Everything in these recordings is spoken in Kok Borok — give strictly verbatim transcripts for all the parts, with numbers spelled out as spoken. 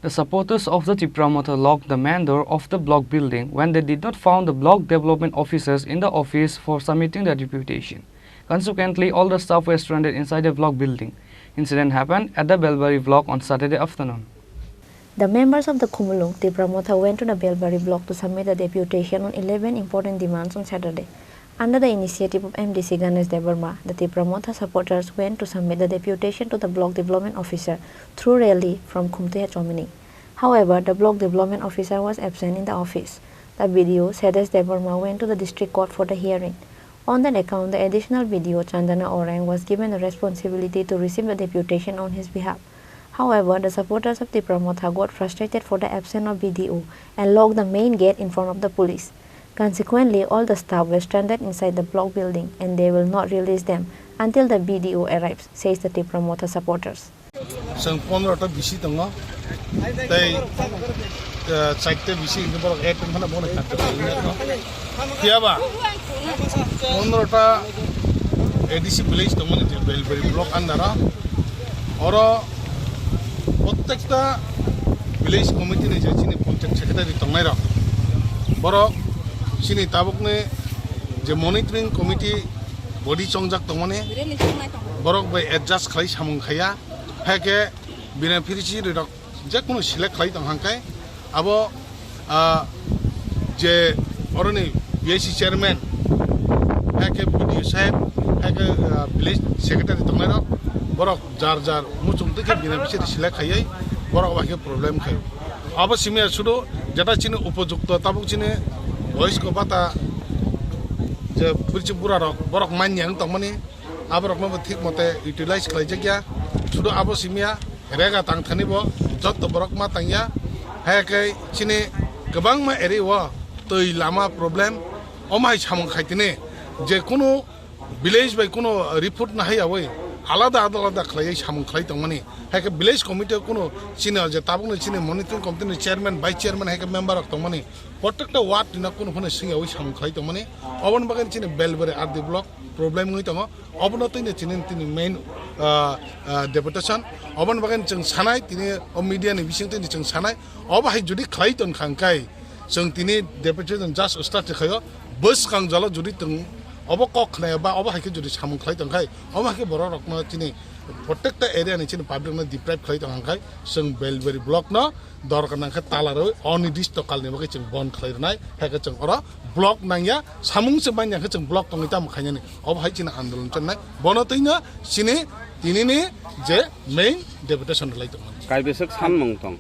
The supporters of the Tipra Motha locked the main door of the block building when they did not found the block development officers in the office for submitting the deputation. Consequently, all the staff were stranded inside the block building. Incident happened at the Belbari block on Saturday afternoon. The members of the Khumulwng Tipra Motha went to the Belbari block to submit a deputation on eleven important demands on Saturday. Under the initiative of M D C Ganesh Debbarma, the Tipra Motha supporters went to submit the deputation to the block development officer through rally from Khumtuya Chomini. However, the block development officer was absent in the office. The B D O, Sedesh Debbarma, went to the district court for the hearing. On that account, the additional B D O, Chandana Oraing, was given the responsibility to receive the deputation on his behalf. However, the supporters of Tipra Motha got frustrated for the absence of B D O and locked the main gate in front of the police. Consequently, all the staff were stranded inside the block building and they will not release them until the B D O arrives, says the Tipra Motha supporters. Chwng pondro ta bisi tongo. Tei, eh, chaita bisi hinwi borok add wngkha na bono kanta. Phiya ba pondro ta A D C village tongmani je Belbari block under o. Oro prottekta village committee ni je chini panchayat secretary tongnai rok, borok chini tabukni je monitoring committee body chongjak tongmani, borok bai adjust khlai samung khaiya. Hai khe beneficiary rok je kunu select khlai tong hang khe abo, ah, je oroni B I C chairman, hai khe B D O saheb, hai khe, ah, village secretary tongnai rok, borok jar jar muchung twi khe beneficiary select khaiwi borok bai khe problem khaio. Abo simi ya sudu jeta chini upojukto tabuk chini boyosko bata je bwrwi bura rok borok manya wng tongmani, aborokno bo thik mote utilize khlaijakya. Sudu abo simiya rega tangthani bo jotto borok ma tangya. Hai khe chini kwbangma area o twi lama problem, omo hai samung khaitini je kunu village bai kunu report nahaiyawi alada alada khlaiwi samung khlai tongmani. Hai khe village committee o kunu chini je tabukni chini monitoring committee ni chairman, vice chairman, hai khe member rok tongmani, prottekta ward ni no kunu phano swngyawi samung khlai tongmani. Oboni bagwi chini Belbari R D block problem wngwi tongo. Obono tini chini, tini main, ah, ah, deputation. Oboni bagwi chwng sanai tini o media ni bising tini chwng sanai. Obo hai jodi khlai ton khang kai chwng tini deputation just start khaio. Bwskang jalo jodi tong obo kok khnaya ba obo hai khe jodi samung khlai tong khai, obo hai khe borok rokno chini prottekta area ni chini public no deprive khlai tong khang kai chwng Belbari block no dorkar nang khe tala rwi onirdisto kalni bagwi chwng bon khlai rwnai, hai khe chwng oro block nangya, samung se manya khe chwng block tongwi tamo khainani, obo hai chini andolon channai, bono twino chini tinini je main deputation rwlai tongmani. Kaibeswk sanmung tong?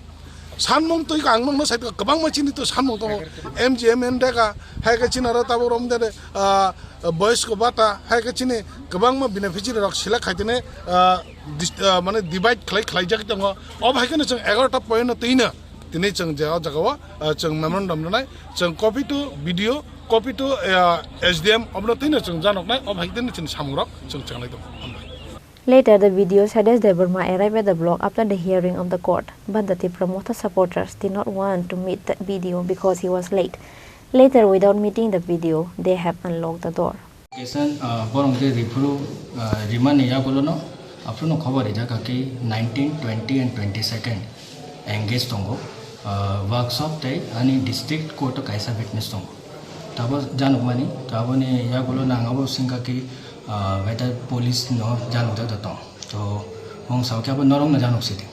Sanmung twi ang nokno sai kwbangma chini to sanmung tongo, M G M N dega, hai khe chini aro tabuk rom de, ah, boyosko bata, hai khe chini kwbangma beneficiary rok select khai tini, ah, dis-, ah, mane divide khlai khlaijak tongo. Obo hai kheno chwng egarota point no twino tini chwng je o jaga o, ah, chwng memorandum rwnai, chwng copy to B D O, copy to, ah, S D M, obono twino chwng janoknai, obo hai kheno chini samung rok chwng chenglai tongo. Hambai. Later, the B D O Sadesh Debbarma arrived at the block after the hearing of the court, but the Tipra Motha supporters did not want to meet the B D O because he was late. Later, without meeting the B D O, they have unlocked the door. Application, ah, borok je rifuru, ah, rimani yagulono, aphuru no khobor rijak kha ki nineteen, twenty and twenty-second engage tongo, ah, workshop tei ani district court o kaisa witness tongo. Tabo janukmani, taboni yagulo nang abo singkha ki, ah, whether police no janukjak da tong. To, mung sao khe abo norok no januk sidi.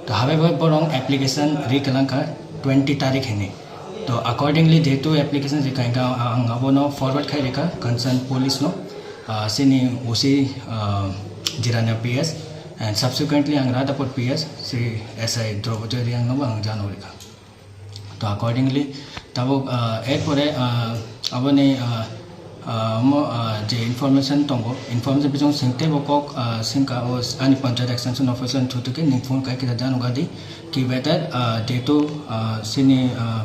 To, habai bai borok application ri kwlang kha twenty tarik hini. To, accordingly, jehetu application ri kha, ang abono forward khai rikha concern police no, ah, sini O C, ah, Jirania P S, and subsequently ang Radhapur P S, si S I Draupadi Reang no bo ang jano rikha. To, accordingly, tabuk, ah, erpore, ah, aboni, ah, ah, mo, ah, je information tongo, information bising sengte bo kok, ah, sengka o ani panchayat extension officer ni through ke ning phone kai kisa jano gadi ki whether, ah, jehetu, ah, sini, ah,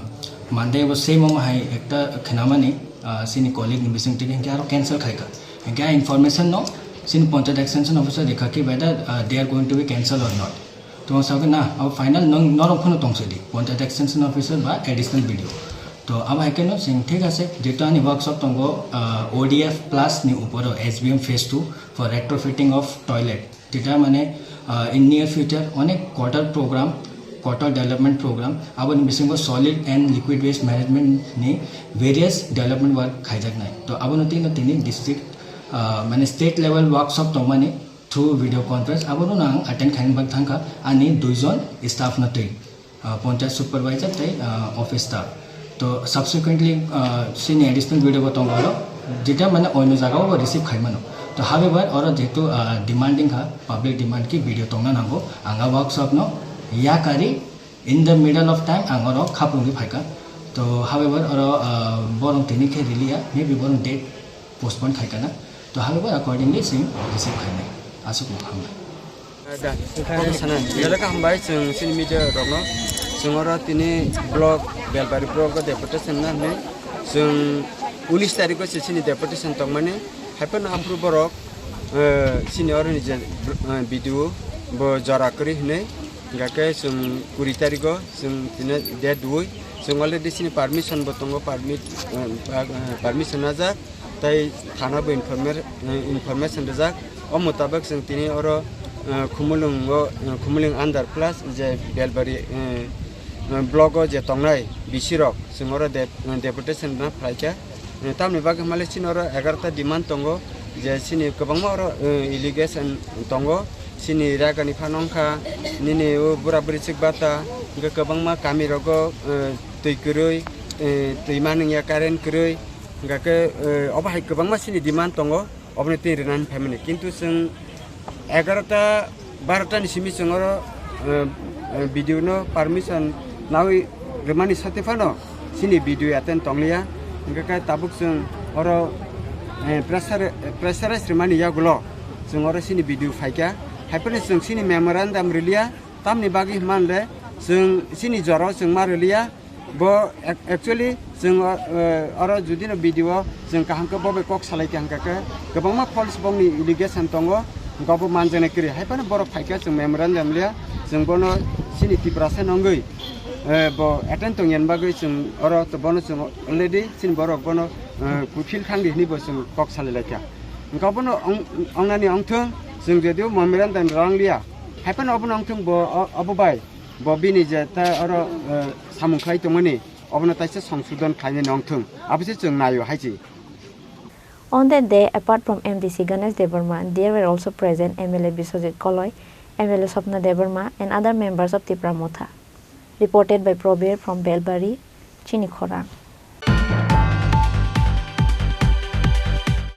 Monday bo same omo hai ekta khnamani, ah, sini colleague ni bising tike hinkhe aro cancel khaika. Hinkhe a information no sini panchayat extension officer rikha ki whether, ah, they are going to be cancel or not. To ang sakhe na, abo final nang norok phano tong sidi, panchayat extension officer ba additional B D O. To abo hai khe no chwng thik ase, jehetu ani workshop tongo, ah, O D F plus ni upor o S B M phase two for retrofitting of toilet. Jeta mane, ah, in near future onek quarter program Kotor Development Program, aboni bisingo solid and liquid waste management ni various development work khaijaknai. To abono tino tini district, ah, mane state level workshop tongmani through video conference, abono ang attend khaina bak thangkha ani duijon staff no twi, ah, panchayat supervisor tei, ah, office staff. To subsequently, ah, sini additional video bo tongo oro, jeta mane oino jagao bo receive khaimano. To however, oro jehetu, ah, demanding kha, public demand ki video tongna nango, ang a workshop no yakari in the middle of time ang oro khapungwi phaikha. To however, oro, ah, borong tini khe riliya, maybe borong date postpone khaikha na. To however, accordingly sing receive khainai. Aswk no hambai. Da, sana, belai khe hambai chwng chini media rokno. Chwng oro tini block, Belbari block o deputation na hwnwi chwng unis tarikh o se chini deputation tongmani. Haiphano aphuru borok, eh, chini oroni je, eh, B D O bo jora kwrwi hwnwi, hingkha khe chwng kuri tarikh o chwng tini date dui. Chwng already chini permission bo tongo, permit, eh, pa-, eh, permission najak. Tei thana bo informer-, eh, information rijak. O mutabak chwng tini oro, eh, Khumulwng o, eh, Khumulwng under plus je Belbari, eh, eh, block o je tongnai B C rok, chwng oro dep-, eh, deputation rwna phlaikha. Eh, tamni bagwi hwnmale chini oro egarota demand tongo, je chini kwbangma oro, eh, allegation tongo, chini ragani phano wngkha, nini o bura buri chikbata, hwnkhe kwbangma kami rogo, eh, twi kwrwi, eh, twi manwngya, current kwrwi, hwnkha khe, eh, obo hai kwbangma chini demand tongo, oboni twi rwnani phaimani. Kintu chwng egarota, barota ni simi chwng oro, eh, eh, B D O no permission nawi rwmani sati phano chini B D O attend tongliya. Hwnkha khe tabuk chwng oro, eh, pressure, pressurize rwmani yagulo chwng oro chini B D O phaikha. Haiphano chwng chini memorandum rwliya, tamni bagwi hwnmale chwng chini jorao chwng ma rwliya. Bo ac-, actually chwng o, eh, oro judino B D O chwng kaham khe bo bai kok salai kha hwnkha khe kwbangma false bongni allegation tongo, hwnkha bo manjaknai kwrwi. Haiphano borok phaikha chwng memorandum liya, chwng bono chini Tiprasa nongwi, eh, bo attend tongya bagwi chwng oro to bono chwng already chini borok bono, eh, fulfill khangdi hwnwi bo chwng kok salai laikha. Hwnkha bono ong-, ongnani ongthwng, chwng jodio memorandum rang liya, haiphano obono ongthwng bo o-, obo bai. Bo bini je ta oro, eh, samung khlai tongmani, obono taisa songsodon khlainai nongthwng, abo se chwng naio hai se. On that day, apart from M D C Ganesh Debbarma, there were also present M L A Biswajit Koloi, M L A Swapna Debbarma, and other members of Tipra Motha. Reported by Probir from Belbari, Chini Khorang.